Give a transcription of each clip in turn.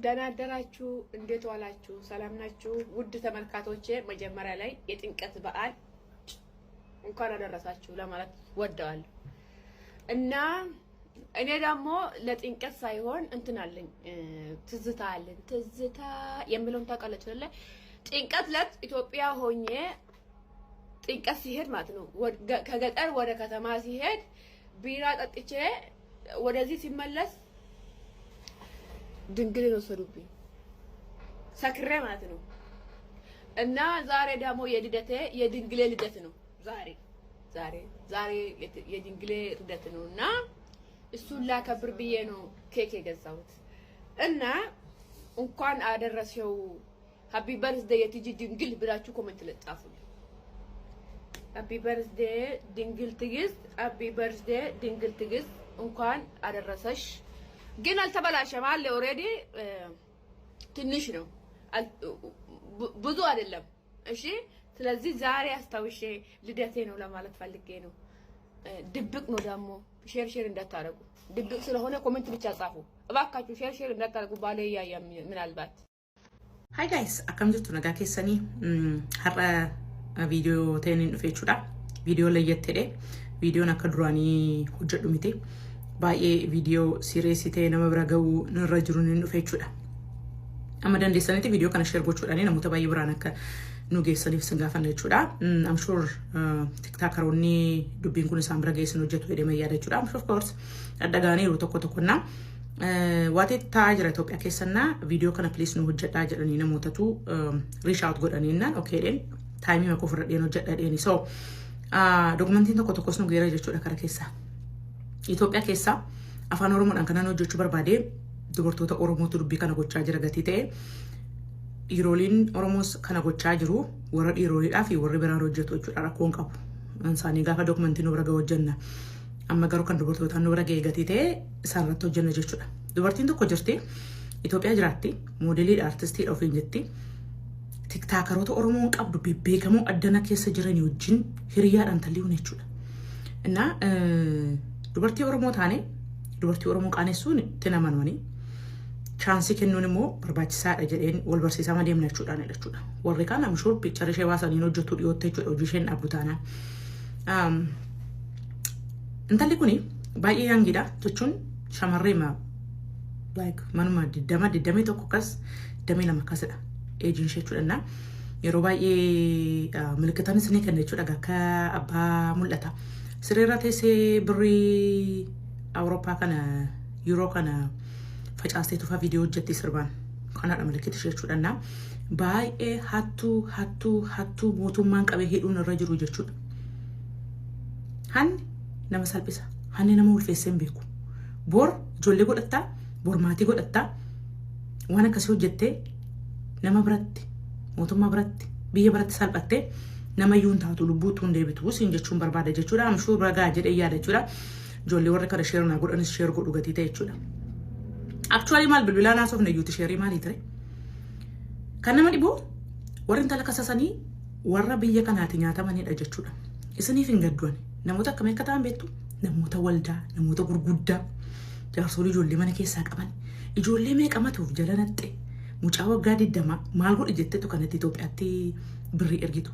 ደህና አደራችሁ? እንዴት ዋላችሁ? ሰላም ናችሁ? ውድ ተመልካቶቼ፣ መጀመሪያ ላይ የጥምቀት በዓል እንኳን አደረሳችሁ ለማለት ወደዋለሁ እና እኔ ደግሞ ለጥምቀት ሳይሆን እንትን አለኝ፣ ትዝታ አለኝ። ትዝታ የሚለውን ታውቃለች አይደለ? ጥምቀት ዕለት ኢትዮጵያ ሆኜ ጥምቀት ሲሄድ ማለት ነው፣ ከገጠር ወደ ከተማ ሲሄድ ቢራ ጠጥቼ ወደዚህ ሲመለስ ድንግልን ወሰዱብኝ፣ ሰክሬ ማለት ነው። እና ዛሬ ደግሞ የልደቴ የድንግሌ ልደት ነው። ዛሬ የድንግሌ ልደት ነው እና እሱን ላከብር ብዬ ነው ኬክ የገዛሁት። እና እንኳን አደረሰው happy birthday የቲጂ ድንግል ብላችሁ comment ለጣፉልኝ። Happy birthday ድንግል ትግስት፣ happy birthday ድንግል ትግስት፣ እንኳን አደረሰሽ። ግን አልተበላሸም አለ፣ already ትንሽ ነው፣ ብዙ አይደለም። እሺ፣ ስለዚህ ዛሬ አስታውሼ ልደቴ ነው ለማለት ፈልጌ ነው። ድብቅ ነው ደግሞ፣ share share እንዳታረጉ። ድብቅ ስለሆነ comment ብቻ ጻፉ እባካችሁ። Share share እንዳታረጉ፣ ባሌ እያየ ምናልባት። Hi guys, akkam jirtu? Nagaa keessanii? Har'a viidiyoo ta'een hin dhufe jechuudha. Viidiyoo layyattedhe. Viidiyoon akka duraanii hojjedhu miti. Baay'ee viidiyoo serious ta'e nama bira ga'uu irra jiru hin dhufe jechuudha. Amma dandeessanitti viidiyoo kana share gochuudhaan namoota baay'ee biraan akka nu geessaniif isin gaafanna jechuudha. I'm sure TikTokeroonni dubbiin kun isaan bira geessan hojjetu jedhee yaada jechuudha. I'm sure, of course, dhadhagaanii yeroo tokko tokkonnaa. Waati taa'aa jira Itoophiyaa keessannaa, viidiyoo kana please nu hojjedhaa jedhanii namootatu reach out godhaniinnaan, okay dheen, time makoo fudhadheen hojjedha dheeni. So documentiin tokko tokkos nu geera jechuudha kara keessaa. Itoophiyaa keessaa afaan Oromoodhaan kanan hojjechuu barbaade, dubartoota Oromootu dubbii kana gochaa jira gatii ta'e, dhiiroliin Oromoos kana gochaa jiru, warra dhiiroliidhaa fi warri biraan hojjetu jechuudha, rakkoon qabu. Isaanii gaafa documentiin nu bira ga'u hojjenna. Amma garuu kan dubartootaan nu bira ga'e gatii ta'e, isaan irratti hojjenna jechuudha. Dubartiin tokko jirti, Itoophiyaa jiraatti, moodeliidha, artistiidha ofiin jetti. TikTokeroota Oromoon qabdu bebbeekamoo addana keessa jiranii wajjin hiriyaadhaan talliiwwan jechuudha. Innaa dubartii Oromoo taane dubartii Oromoo qaanessuun itti namanwanii chance kennuun immoo barbaachisaadha jedheen wal barsiisaa deemna jechuudhaan jechuudha. Warri kaan I'm sure picture ishee baasanii hojjetu dhiyootte jechuudha, hojii isheen dhaabdu taanaan. Intalli kuni baay'ee youngiidha jechuun shamarree ma like manuma 20, 21 akkas, 22 akkasidha ageiin ishee jechuudha. Yeroo baay'ee milikkitaanis ni kenna jechuudha, akka abbaa mul'ata. Sireerra teessee birrii Awurooppaa kana, yuuroo kana facaastee tufaa viidiyoo hojjetti sirbaan. Kanadha milikkita ishee jechuudha. Baay'ee hattuu, hattuu, hattuu mootummaan qabee hidhuun irra jiru jechuudha. Hanni nama salphisa. Hanni nama ulfeessee hin beeku. Bor ijoollee godhattaa, bor maatii godhattaa, waan akkasii hojjettee nama biratti, mootummaa biratti, biyya biratti salphattee nama iyyuu hin taatu, lubbuutu hin deebitu siin jechuun barbaada jechuudha. I'm sure ragaa jedhee yaada jechuudha. Ijoollee warri kana share naa godhanis share godhu gatii ta'e jechuudha. Actually maal bilbilaan haasofne iyyuuti, share maalii ture? Kan nama dhibu warri intala kasasanii warra biyya kanaati nyaatamanidha jechuudha. Isiniif hin gadduan. Namoota akkamii akka ta'an beektu? Namoota waldaa, namoota gurguddaa, jaarsolii ijoollee mana keessaa qaban, ijoollee meeqa matuuf jala naxxe, mucaa waggaa 20 maal godhi jettetu kanatti Itoophiyaatti birrii ergitu.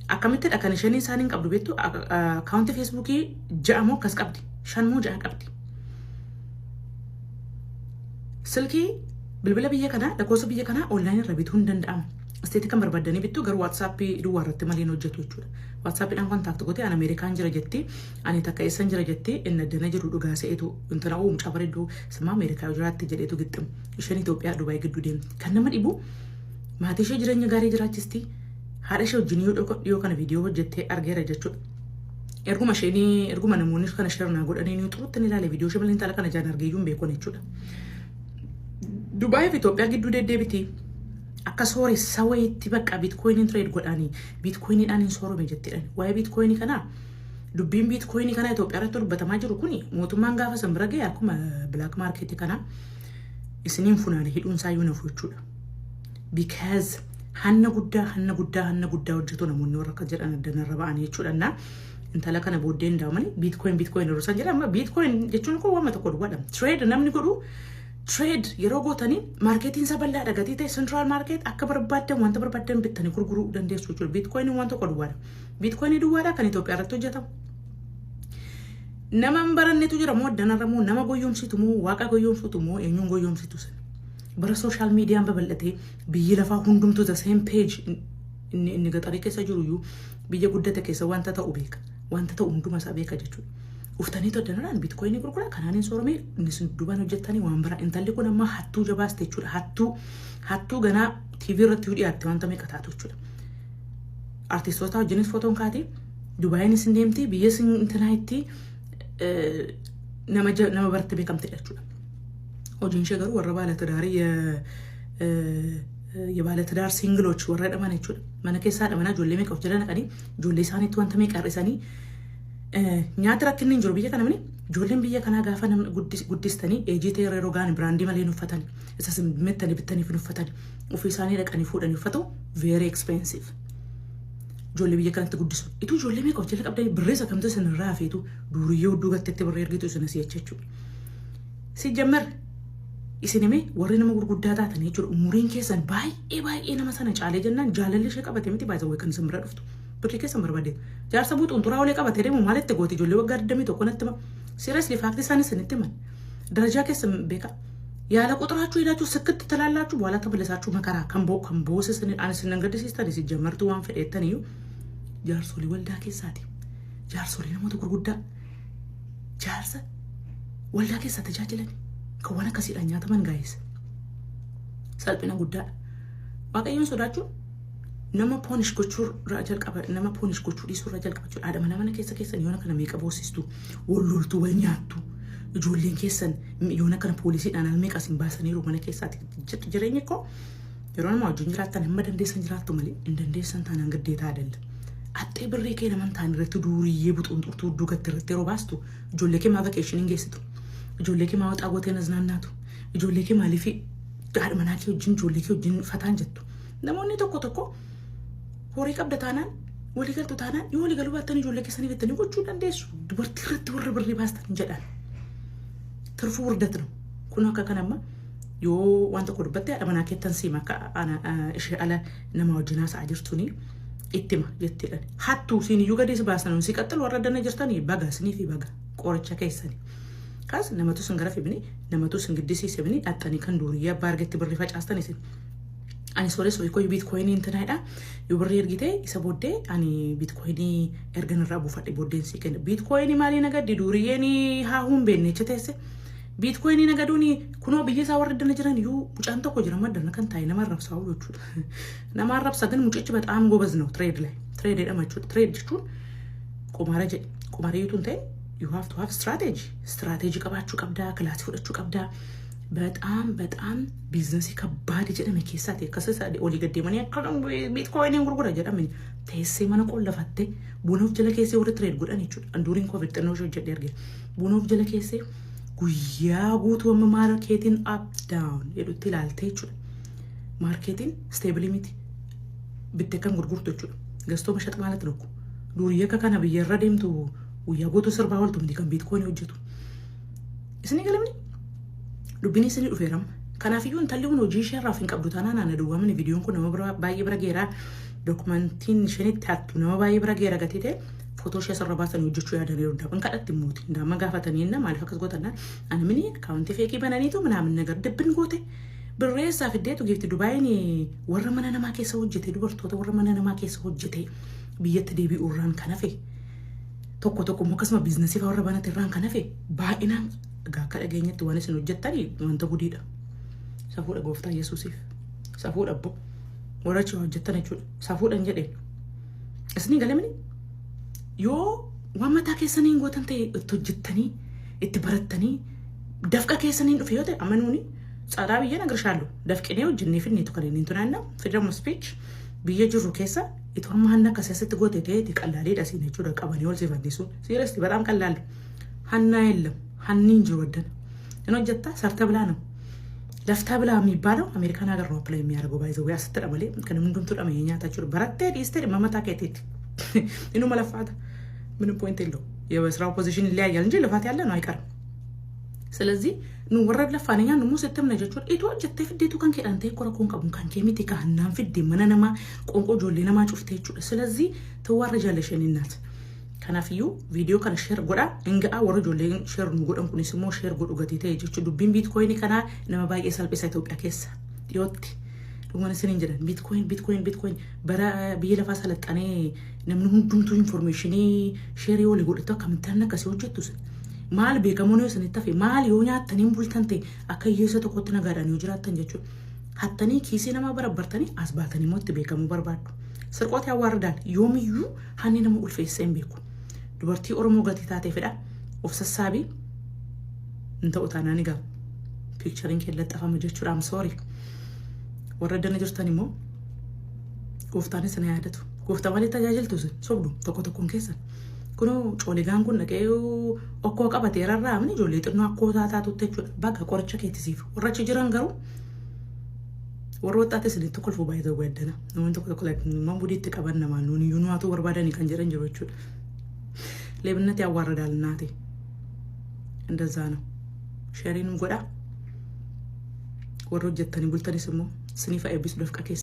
Akkamittidha kan isheen isaan hin qabdu beektu? Account Facebookii ja'a moo akkas qabdi? Shan moo ja'a qabdi? Silkii bilbila biyya kanaa, lakkoofsa biyya kanaa online irra bituu hin danda'amu. State kan barbaadanii bittu garuu WhatsAppii duwwaa irratti malee hin hojjetu jechuudha. WhatsAppiidhaan contact gootee ani Ameerikaan jira jetti, ani takka eessan jira jetti, inni addana jiru dhugaa se'etu intala oo mucaa bareedduu simmaa Ameerikaa jiraatti jedheetu gixximu. Isheen Itoophiyaa Dubaay gidduu deemti. Kan nama dhibu maatii ishee jireenya gaarii jiraachisti. Haadha ishee wajjin dhiyoo kana viidiyoo hojjettee argeera jechuudha. Erguma isheen, erguma namoonni kana share naa godhanii ni xurutti ni ilaale viidiyoo ishee malee, intala kana jaan argeeyyuu hin beekon jechuudha. Dubaayii fi Itoophiyaa gidduu deddeebiti. Akka sooressa wayiitti bakka bitcoiniin trade godhanii bitcoiniidhaan hin soorome jettiidhaan. Waa'ee bitcoinii kanaa, dubbiin bitcoinii kanaa Itoophiyaa irratti dubbatamaa jiru kuni, mootummaan gaafa san bira ga'e akkuma black market kanaa isiniin funaane hidhuun isaa iyyuu nafu jechuudha. Because hanna guddaa, hanna guddaa, hanna guddaa hojjetu namoonni warra akka jedhan addanarra ba'anii jechuudha. Naa intala kana booddee hin daawamani bitcoin, bitcoin yeroo isaan jedhan, amma bitcoin jechuun koo waama tokko duwwaadha. Trade namni godhu Trade yeroo gootanii marketiin isaa bal'aadha gatii ta'e, central market akka barbaaddan wanta barbaaddan bittanii gurguruu dandeessu jechuudha. Bitcoiniin waan tokko duwwaadha. Bitcoinii duwwaadha kan Itoophiyaa irratti hojjetamu. Nama hin barannetu jira moo addanarra moo nama goyyomsitu moo waaqa goyyomsitu moo eenyuun goyyomsitu sin? Bara social mediaan babal'atee biyyi lafaa hundumtuu the same page, inni gaxarii keessa jiru iyyuu biyya guddate keessa wanta ta'u beeka. Wanta ta'u hunduma isaa beeka jechuudha. Uftanii toddanarraan bitcoinii gurguraa kanaan hin sooromee, inni sun duubaan hojjettanii waan biraa. Intalli kun amma hattuu jabaaste jechuudha. Hattuu hattuu ganaa TV irratti yoo dhiyaatte wanta meeqa taatu jechuudha. Artistoota wajjinis footoon kaatee Dubaayinis hin deemti, biyya sin intinaa itti nama baratti beekamtedha jechuudha. Hojiin ishee garuu warra baala tidaarii, የባለትዳር single ኦች warra dhaman jechuudha. Mana keessaa dhamana ijoollee meeqa of jala naqanii, ijoollee isaaniitti wanta meeqa hir'isanii, nyaata rakkinni hin jiru biyya kana mini. Ijoolleen biyya kanaa gaafa namni guddistanii eejii ta'e yeroo gaani brandii malee hin uffatan, isas mittanii bittaniif hin uffatan, ofii isaanii dhaqanii fuudhanii uffatu, very expensive. Ijoollee biyya kanatti guddisu. Ituu ijoollee meeqa of jala qabdanii birreessa kamtu isin irraa hafeetu duuriyyee hudduu gattetti birree ergitu isin asii jechuudha. ሲጀመር isin hime warri nama gurguddaa taatan jechuudha, umuriin keessan baay'ee baay'ee nama sana caalee jennaan jaalalli ishee qabate miti baay'ee kan isin bira dhuftu. Birrii keessan barbaade. Jaarsa buuxuun olee qabatee deemu maalitti gooti ijoollee waggaa 21 natti hima. Seriously, factii isaan isinitti himan. Darajaa keessan beeka. ያለ ቁጥራችሁ ሄዳችሁ ስክት ትላላችሁ። በኋላ ተመለሳችሁ መከራ kan boose ani isin gaddisiistan ሲጀመርtu waan fedheettan iyyuu jaarsolii waldaa keessaati. Jaarsolii namoota gurguddaa jaarsa waldaa keessaa tajaajilan kan waan akkasiidhaan nyaataman gaa'is. Salphina guddaadha. Waaqayyoon sodaachuun nama punish gochuu irraa jalqaba, nama punish gochuu dhiisuu irraa jalqaba jechuudha. Haadha manaa mana keessa keessan yoona kana meeqa boosistu, wal loltu, wal nyaattu. Ijoolleen keessan yoona kana poolisiidhaan al meeqa isin baasaniiru mana keessaati. Jireenyi koo yeroo nama wajjin jiraattan hamma dandeessan jiraattu malee hin dandeessan taanaan giddeetaa adalla. Axxee birrii kee naman ta'an irratti duuriyyee buxuunxurtuu dugatti irratti yeroo baastu ijoollee kee maa vacationiin geessitu? Ijoollee kee maa waxaa gootee naznaannaatu? Ijoollee kee maaliif haadha manaa kee wajjin, ijoollee kee wajjin fataan jettu? Namoonni tokko tokko horii qabda taanaan, walii galtu taanaan, yoo walii galuu baattan ijoollee keessanii bittanii gochuu dandeessu. Dubartii irratti warra birrii baastan jedhan. ትርፉ ውርደት ነው። Kun akka kan amma yoo waan tokko dubbatte haadha manaa keettan siima akka ishee ala nama wajjin haasa'aa jirtuni itti hima jetteedhaan. Hattuu siin iyyuu gadi si baasan si qaxxalu warra dana jirtanii baga isinii fi baga qoricha keessanii. Kaas namatu sin gara fibini, namatu sin giddisiise bini, dhaxxanii kan duuriyyee abbaa argetti birrii facaastan isin. Ani sooressa ofii koo bitcoinii intinaadha. Yoo birrii ergite isa booddee ani bitcoinii ergan irraa buufadhe booddeen sii kenna. Bitcoinii maalii nagaddi duuriyyeen haa hun beekne jecha teesse. Bitcoinii nagaduun kunoo biyya isaa warra dana jiran iyyuu mucaan tokko jira madda kan taa'e nama arrabsaa oolu jechuudha. Nama arrabsa ግን mucichi በጣም ጎበዝ ነው trade ላይ, trade jedhama jechuudha. Trade jechuun qumaara jedhe, qumaara iyyuu tun ta'e you have to have strategy. Strategy qabaachuu qabdaa, classii fudhachuu qabdaa. በጣም በጣም businessii ከባድ jedhame keessaati akkas olii gaddeemanii akka bitcoiniin gurgura jedhame teessee mana qollafattee buna of jala keessee warri trade godhan jechuudha. Anduuriin covid xinnoo ishee hojjedhee arge. Buna of jala keessee guyyaa guutuu amma marketiin up down jedhutti ilaaltee jechuudha. Marketiin stableii miti. Bittee kan gurgurtu jechuudha. ገዝቶ መሸጥ ማለት ነው እኮ. Durii akka kana biyya irra deemtu guyyaa guutuu sirbaa ooltu miti kan bitcoinii hojjetu. Isinii galamni dubbiin isinii dhufeerama. Kanaafiyyuu intalli kun hojii ishee irraa of hin qabdu taanaan ana duwwaamni viidiyoon kun nama bira baay'ee bira geeraa, documentiin isheen itti hattu nama baay'ee bira geera gatii ta'e, footoo ishee asirra baasanii hojjechuu yaadaniiru. Ndaam kadhatti immooti ndaama gaafatanii inna maaliif akkas gootan ana mini accountii fakeii bananiitu ምናምን ነገር ድብን goote birreessaa fiddeetu giifti Dubaayin warra mana namaa keessa hojjete, dubartoota warra mana namaa keessa hojjete biyyatti deebi'uu irraan kan hafe, tokko tokko immoo akkasuma businessii fa'aa warra banate irraan kan hafe, baay'inaan egaa akka dhageenyatti waan isin hojjettanii wanta gudiidha. Safuudha gooftaa Yesuusiif. Safuudha abbo. Warra achi hojjettan jechuudha. Safuudhaan jedheen. Isinii galamni yoo waan mataa keessanii hin gootan ta'e itti hojjettanii itti barattanii dafqa keessaniin dhufe yoo ta'e, amma nuuni tsadaa biyya nagirshaalloo dafqinee hojjennee finneetu kan inni tunaanna freedom of speech biyya jirru keessa itoo amma hanna akkas asitti goote ta'eeti qallaaliidha siin jechuudha qabanii ol si fannisuun. Seriously, በጣም ቀላል ሀና የለም ሀኒ hin jiru waddana hin hojjetta ሰርተ ብላ ነው ለፍታ ብላ የሚባለው አሜሪካን ሀገር ነው apply የሚያደርገው by the way asitti malee kan hundumtuu dhama nyaata jechuudha. Barattee dhiistee dhimma mataa keetiiti inuma ለፋታ ምንም point የለው። የስራው position ይለያያል እንጂ ልፋት ያለ ነው አይቀርም። ስለዚህ nu warra lafaan nyaannu immoo sitti himna jechuudha. Itoo hojjettee fiddeetu kan keedhaan ta'e kora kun qabu kan kee miti kaannaan fiddee mana namaa qoonqoo ijoollee namaa cuftee jechuudha. ስለዚህ ትዋረጃለሽ የኔ እናት። Kanaafiyyuu viidiyoo kana share godhaa hin ga'a. Warra ijoolleen share nu godhan kunis immoo share godhu gatii ta'e jechuudha. Dubbiin bitcoin kanaa nama baay'ee salphisa Itoophiyaa keessa dhiyootti. Dhuguma isiniin jedhan, bitcoin, bitcoin, bitcoin bara biyya lafaa salaxanee namni hundumtuu information share walii godhatu akkamittiin akkasii hojjettu? Maal beekamoon yoo isinitti hafe, maal yoo nyaattanii bultan ta'e, akka hiyyeessa tokkotti nagaadhaan yoo jiraattan jechuudha. Hattanii kiisii namaa barabbartanii as baatanii immoo itti beekamuu barbaaddu. ስርቆት ያዋርዳል. Yoomiyyuu hanni nama ulfeessee hin beeku. Dubartii Oromoo gatii taateefidha. Of sassaabii hin ta'u taanaan egaa pictureiin kee laxxafama jechuudha. I'm sorry. Warra dana jirtan immoo gooftaanis na yaadatu. Gooftaa malee tajaajiltu isin sobdu tokko tokkoon keessan. Kunoo cooligaan kun dhaqee okkoo qabatee rarraa'amni ijoollee xinnoo akkoo taatutti jechuudha. Bakka qoricha keettisiif. Warra achi jiran garuu warra waxxaate isinitti kolfuu baay'ee ta'uu gaddana. Namoonni tokko tokko man budiitti qaban namaan nuuni iyyuu nuwaatu barbaadanii kan jedhan jiru jechuudha. ሌብነት ያዋርዳል እናቴ። እንደዛ ነው። Shareiin godhaa. Warra hojjettanii bultanis immoo isiniif eebbisu dafqa keessa.